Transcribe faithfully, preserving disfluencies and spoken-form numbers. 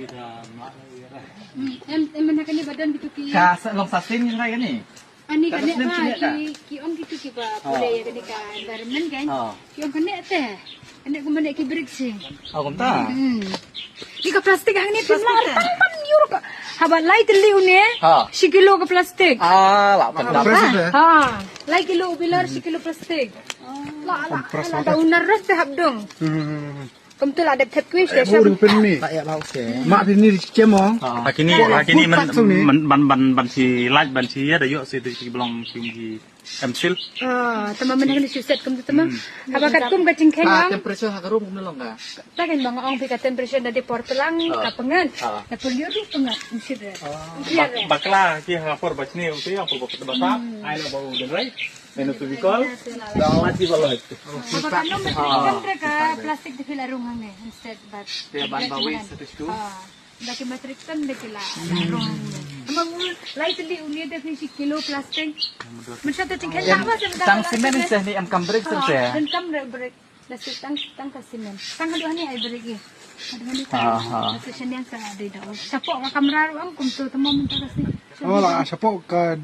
Hmm, em em na kane ba don kitu ki. Ka sa long sa sing ngai kane. Ani kane ba ki ki ong kitu ki ba pule ya kane ka environment kan. Ki ong kane te. Kane ko mane ki brick si. Oh, kumta. Hmm. Ni ka plastik hangne plastik. Tang pan yur ka. Haba lai te liu ne. Shi kilo ka plastik. Ah, la pan. Ha. Lai kilo bilar shi kilo plastik. La la la da unar res te hap dong. Hmm. Kumtu la dep thep kwis de sham. Uri pen ni. Ba ya ba uske. Ma pen ni ri chemo. Hakini hakini man man ban ban ban si light ban si ya da yo si tu si belong si ki em sil. Ah, tama men ni si set kumtu tama. Haba kat kum ka jingkheng. Temperature ha ka room kum long ka. Ta kan bang ong phi ka temperature da di por pelang ka pengat. Da por yu ru pengat. Bakla ki ha por bachni uti yang por bata. Ai la bau den rai. Menu tu bikol. Dah mati balat. Apa kan no mesti kan mereka plastik di pila rung hangne instead but. Dia ban bawi satu situ. Dah ki metric ton de kila rung hangne. Amang lai teli uni de phi kilo plastik. Mesti tu tinggal tak apa sih. Tang simen sih ni em kam break sih. Dan kam break. Dah sih tang tang ka simen. Tang aduh ni ai break ni. Aduh ni tang. Dah sih senian sangat ada dah. Siapa ka kamera ruang kumtu temu minta kasih. Oh lah, siapa ka